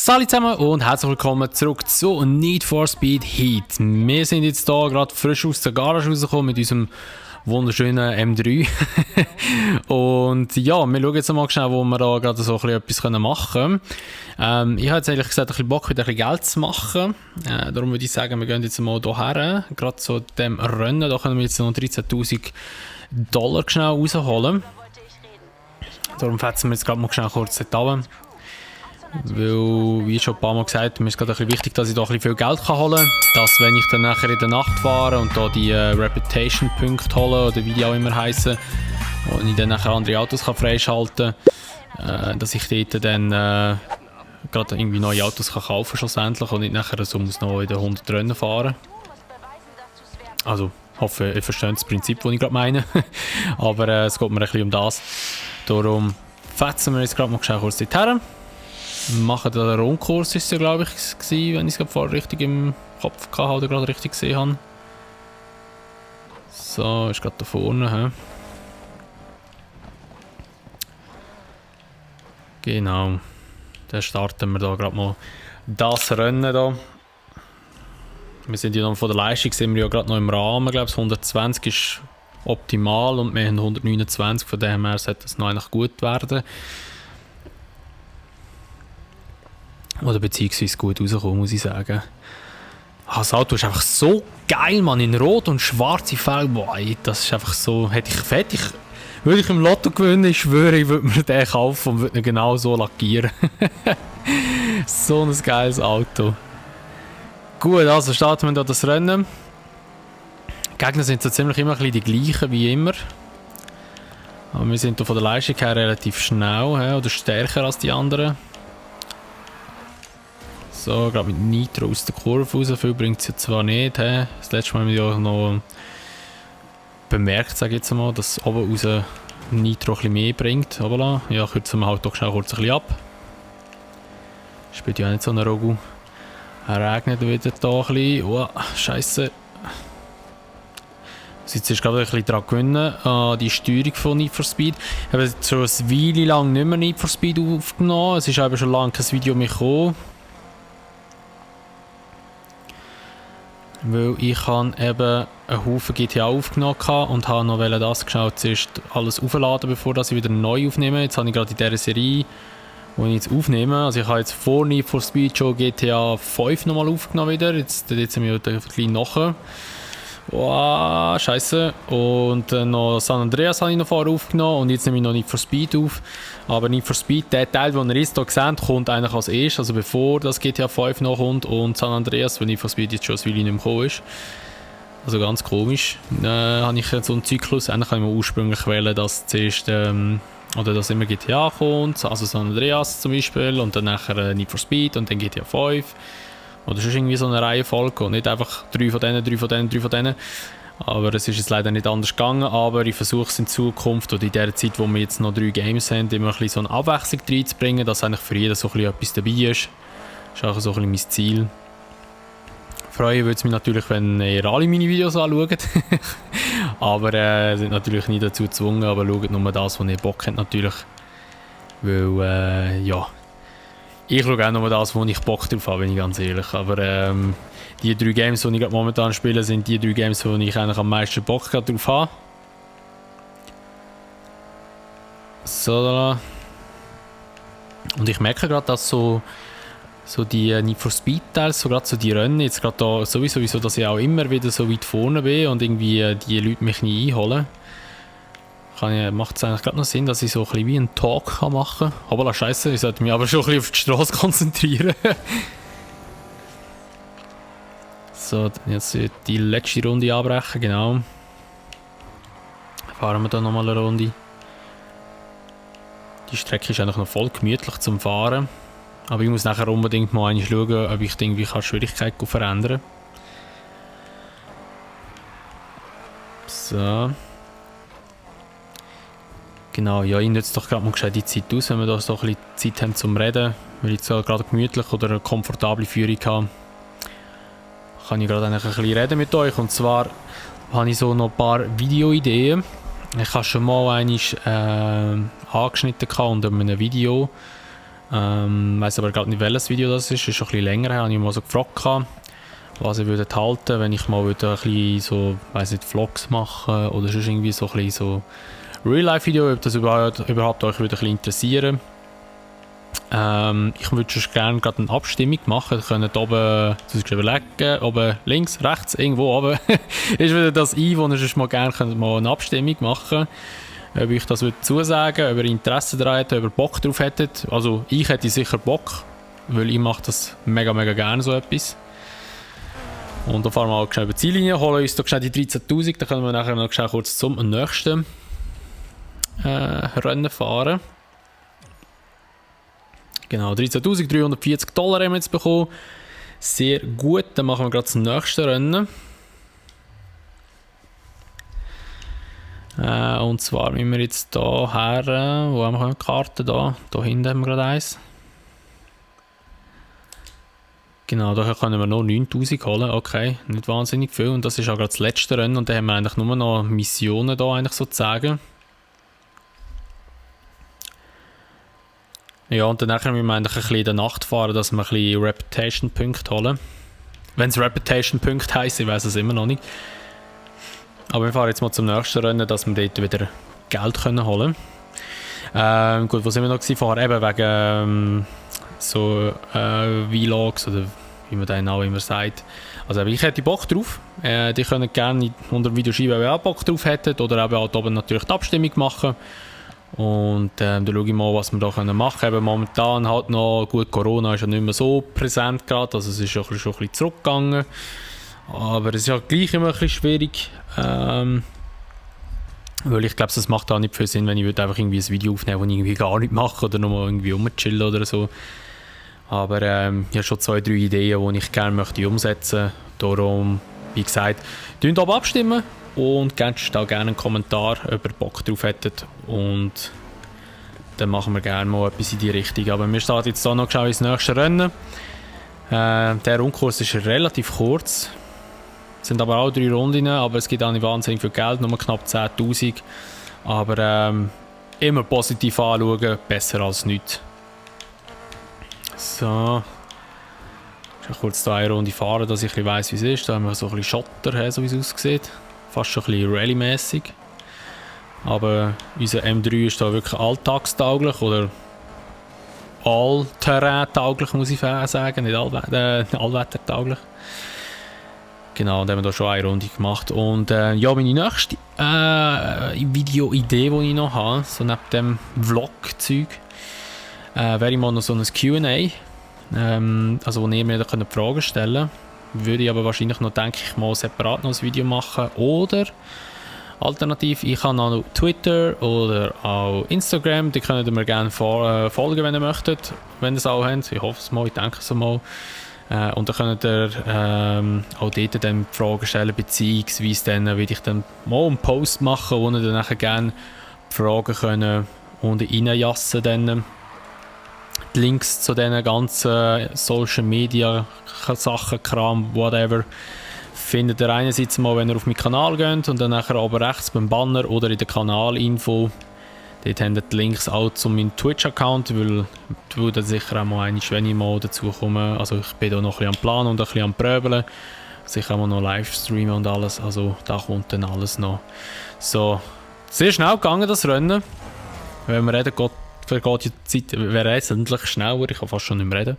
Salut zusammen und herzlich willkommen zurück zu Need for Speed Heat. Wir sind jetzt hier gerade frisch aus der Garage rausgekommen mit unserem wunderschönen M3. Und ja, wir schauen jetzt mal schnell, wo wir da gerade so etwas machen können. Ich habe jetzt ehrlich gesagt ein bisschen Bock, wieder ein bisschen Geld zu machen. Darum würde ich sagen, wir gehen jetzt mal hierher. Gerade so dem Rennen, da können wir jetzt noch $13.000 schnell rausholen. Darum fetzen wir jetzt gerade mal schnell kurz dort runter. Weil, wie schon ein paar Mal gesagt, mir ist gerade ein bisschen wichtig, dass ich da ein bisschen viel Geld holen kann. Dass, wenn ich dann nachher in der Nacht fahre und da die Reputation-Punkte hole, oder wie die auch immer heissen, und ich dann nachher andere Autos kann freischalten kann, dass ich dort dann gerade irgendwie neue Autos kann kaufen schlussendlich und nicht nachher so muss noch in den 100 Rennen fahren. Also, ich hoffe, ihr versteht das Prinzip, das ich gerade meine. Aber es geht mir ein bisschen um das. Darum fetzen wir jetzt gerade mal kurz dorthin. Machen da einen Rundkurs, ist es ja, glaube ich, gewesen, wenn ich es gerade vorher richtig im Kopf hatte oder gerade richtig gesehen habe. So, ist gerade da vorne. He? Genau. Dann starten wir da gerade mal das Rennen da. Wir sind ja noch von der Leistung, sind wir ja gerade noch im Rahmen, glaube ich, 120 ist optimal und wir haben 129, von dem her sollte es noch eigentlich gut werden. Oder beziehungsweise gut rauskommen, muss ich sagen. Das Auto ist einfach so geil, man, in rot und schwarze Felgen. Boah, das ist einfach so. Würde ich im Lotto gewinnen, ich schwöre, ich würde mir den kaufen und würde ihn genau so lackieren. So ein geiles Auto. Gut, also starten wir da das Rennen. Die Gegner sind so ziemlich immer die gleichen wie immer. Aber wir sind von der Leistung her relativ schnell oder stärker als die anderen. So, gerade mit Nitro aus der Kurve raus, viel bringt es ja zwar nicht. Das letzte Mal haben wir ja noch bemerkt, sage ich jetzt mal, dass oben raus Nitro ein bisschen mehr bringt. Aber ja, kürzen wir halt doch schnell kurz ein bisschen ab. Spielt ja auch nicht so eine Rogu. Es regnet wieder da ein bisschen. Oh, Scheiße. Jetzt ist gerade ein bisschen daran gewinnen, an die Steuerung von Need for Speed. Ich habe schon eine Weile lang nicht mehr Need for Speed aufgenommen. Es ist aber schon lange kein Video mehr gekommen. Weil ich eben einen Haufen GTA aufgenommen habe und habe noch das geschaut, zuerst alles aufladen, bevor ich wieder neu aufnehme. Jetzt habe ich gerade in dieser Serie, die ich jetzt aufnehme, also ich habe jetzt vor Need for Speed schon GTA 5 nochmal aufgenommen wieder. Jetzt sind wir ein bisschen nachher. Wow, Scheiße. Und noch San Andreas habe ich noch vorher aufgenommen und jetzt nehme ich noch Need for Speed auf. Aber Need for Speed, der Teil, den ihr jetzt hier seht, kommt eigentlich als erstes, also bevor das GTA 5 noch kommt und San Andreas, weil Need for Speed jetzt schon ein Weile nicht mehr gekommen ist. Also ganz komisch. Habe ich so einen Zyklus, eigentlich habe ich mir ursprünglich wählen, dass zuerst, oder dass immer GTA kommt, also San Andreas zum Beispiel und dann nachher Need for Speed und dann GTA 5. Oder es ist irgendwie so eine Reihenfolge und nicht einfach 3 von denen, 3 von denen, 3 von denen. Aber es ist jetzt leider nicht anders gegangen. Aber ich versuche es in Zukunft oder in der Zeit, wo wir jetzt noch 3 Games haben, immer ein bisschen so eine Abwechslung reinzubringen, dass eigentlich für jeden so ein bisschen etwas dabei ist. Das ist auch so ein bisschen mein Ziel. Freuen würde es mich natürlich, wenn ihr alle meine Videos anschaut. Aber sind natürlich nicht dazu gezwungen, aber schaut nur das, wo ihr Bock habt natürlich. Weil, ja... Ich schaue auch nur das, wo ich Bock drauf habe, bin ich ganz ehrlich. Aber die 3 Games, die ich gerade momentan spiele, sind die 3 Games, wo ich eigentlich am meisten Bock drauf habe. So, da. Und ich merke gerade, dass so die Need for Speed Teils, so gerade so die Rennen, jetzt gerade da sowieso, dass ich auch immer wieder so weit vorne bin und irgendwie die Leute mich nie einholen. Macht es eigentlich gerade noch Sinn, dass ich so ein bisschen wie einen Talk machen kann. Aber Scheiße, ich sollte mich aber schon ein bisschen auf die Straße konzentrieren. So, dann jetzt die letzte Runde abbrechen, genau. Fahren wir da nochmal eine Runde. Die Strecke ist eigentlich noch voll gemütlich zum Fahren. Aber ich muss nachher unbedingt mal schauen, ob ich irgendwie die Schwierigkeit verändern kann. So. Genau, ja, ich nutze doch gerade mal die Zeit aus, wenn wir da so ein bisschen Zeit haben zum Reden. Weil ich jetzt gerade gemütlich oder eine komfortable Führung habe, kann ich gerade ein bisschen reden mit euch. Und zwar habe ich so noch ein paar Videoideen. Ich habe schon mal einmal angeschnitten unter einem Video, Weiss aber gerade nicht, welches Video das ist schon ein bisschen länger her. Habe ich mal so gefragt, was ich würde halten, wenn ich mal würde ein bisschen so, weiss nicht, Vlogs machen oder sonst irgendwie so ein bisschen so Real-Life-Video, ob das überhaupt euch würde ein bisschen interessieren. Ich würde schon gerne gerade eine Abstimmung machen. Ihr könnt oben überlegen, oben links, rechts, irgendwo oben ist wieder das ein, wo ihr schon mal gerne mal eine Abstimmung machen könnt. Ob ich das würde zusagen, ob ihr Interesse daran hättet, ob ihr Bock drauf hättet. Also ich hätte sicher Bock, weil ich mache das mega gerne so etwas. Und dann fahren wir auch schnell über die Ziellinie, holen uns da schnell die 13'000, dann können wir nachher noch schnell kurz zum nächsten Rennen fahren. Genau, $13.340 haben wir jetzt bekommen. Sehr gut, dann machen wir gerade das nächste Rennen. Und zwar müssen wir jetzt hier her, wo haben wir eine Karte da? Da hinten haben wir gerade eins. Genau, da können wir noch 9'000 holen, okay, nicht wahnsinnig viel. Und das ist auch gerade das letzte Rennen und da haben wir eigentlich nur noch Missionen da eigentlich sozusagen. Ja, und dann müssen wir eigentlich ein bisschen in der Nacht fahren, dass wir ein bisschen Reputation-Punkte holen. Wenn es Reputation-Punkte heisst, ich weiß es immer noch nicht. Aber wir fahren jetzt mal zum nächsten Rennen, dass wir dort wieder Geld können holen können. Gut, wo sind wir noch gewesen? Vorher eben wegen Vlogs oder wie man dann auch immer sagt. Also ich hätte Bock drauf. Die können gerne unter dem Video schreiben, wenn ihr auch Bock drauf hättet. Oder eben auch oben natürlich die Abstimmung machen. Und dann schaue ich mal, was wir da machen können. Eben momentan halt noch, gut, Corona ist ja nicht mehr so präsent gerade, also es ist schon ein bisschen zurückgegangen. Aber es ist ja gleich immer ein bisschen schwierig. Weil ich glaube, es macht auch nicht viel Sinn, wenn ich einfach irgendwie ein Video aufnehme, das ich irgendwie gar nicht mache oder nur irgendwie rumchillen oder so. Aber ich habe schon 2-3 Ideen, die ich gerne möchte umsetzen möchte. Darum, wie gesagt, abstimmen. Und gebt da gerne einen Kommentar, ob ihr Bock drauf hättet. Und dann machen wir gerne mal etwas in die Richtung. Aber wir starten jetzt hier noch schnell ins nächste Rennen. Der Rundkurs ist relativ kurz. Es sind aber auch 3 Runden, aber es gibt auch nicht wahnsinnig viel Geld, nur knapp 10'000. Aber immer positiv anschauen, besser als nichts. So. Ich will kurz hier eine Runde fahren, dass ich weiss, wie es ist. Da haben wir so ein bisschen Schotter, so wie es aussieht. Fast schon ein bisschen Rallye-mässig. Aber unser M3 ist da wirklich alltagstauglich oder allterrain-tauglich, muss ich sagen, nicht allwettertauglich. Genau, und haben wir da schon eine Runde gemacht. Und ja, meine nächste Video-Idee, die ich noch habe, so neben dem Vlog-Zeug, wäre ich mal noch so ein Q&A, also wo ihr mir da Fragen stellen könnt. Würde ich aber wahrscheinlich noch, denke ich mal, separat noch ein Video machen. Oder alternativ, ich habe noch Twitter oder auch Instagram. Die könnt ihr mir gerne folgen, wenn ihr möchtet. Wenn ihr es auch habt. Ich hoffe es mal, ich denke es mal. Und dann könnt ihr auch dort dann Fragen stellen, beziehungsweise dann würde ich dann mal einen Post machen, wo ihr dann nachher gerne die Fragen können unten reinjassen können. Die Links zu diesen ganzen Social Media Sachen, Kram, whatever, findet ihr einerseits mal, wenn ihr auf meinen Kanal geht und dann nachher oben rechts beim Banner oder in der Kanalinfo. Dort habt ihr die Links auch zu meinem Twitch-Account, weil dann sicher auch mal wenn ich mal dazu komme. Also ich bin da noch ein bisschen am Planen und ein bisschen am Pröbeln. Sicher auch mal noch Livestreamen und alles, also da kommt dann alles noch. So, sehr schnell gegangen das Rennen. Wenn wir reden, vergeht die Zeit, wäre jetzt endlich schneller, ich kann fast schon nicht mehr reden.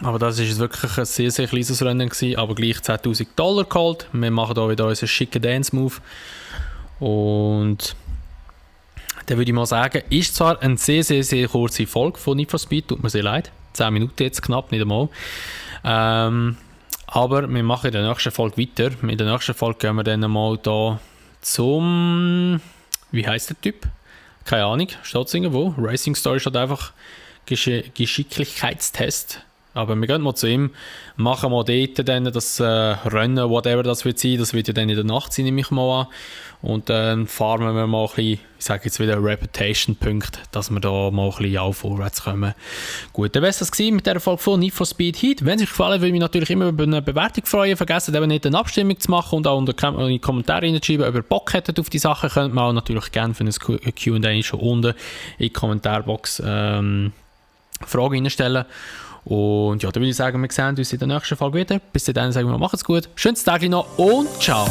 Aber das war wirklich ein sehr, sehr kleines Rennen gewesen, aber gleich $10.000 geholt. Wir machen hier wieder unseren schicken Dance-Move. Und dann würde ich mal sagen, ist zwar eine sehr, sehr, sehr kurze Folge von Need for Speed, tut mir sehr leid. 10 Minuten jetzt knapp, nicht einmal. Aber wir machen in der nächsten Folge weiter. In der nächsten Folge gehen wir dann mal hier zum... Wie heisst der Typ? Keine Ahnung, steht es irgendwo. Racing Story steht einfach Geschicklichkeitstest. Aber wir gehen mal zu ihm, machen mal dort dann das Rennen, whatever das wird sein, das wird ja dann in der Nacht sein, nehme ich mal an. Und dann farmen wir mal ein bisschen, ich sage jetzt wieder Reputation-Punkte, dass wir da mal ein bisschen auch vorwärts kommen. Gut, dann wäre es das gewesen mit dieser Folge von Need for Speed Heat. Wenn es euch gefallen hat, würde ich mich natürlich immer über eine Bewertung freuen. Vergesst eben nicht, eine Abstimmung zu machen und auch in die Kommentare reinzuschreiben, ob ihr Bock hättet auf die Sachen. Könnt ihr auch natürlich gerne für ein Q&A schon unten in die Kommentarbox Fragen reinstellen. Und ja, dann würde ich sagen, wir sehen uns in der nächsten Folge wieder. Bis dahin sagen wir, macht's gut, schönes Tag noch und ciao!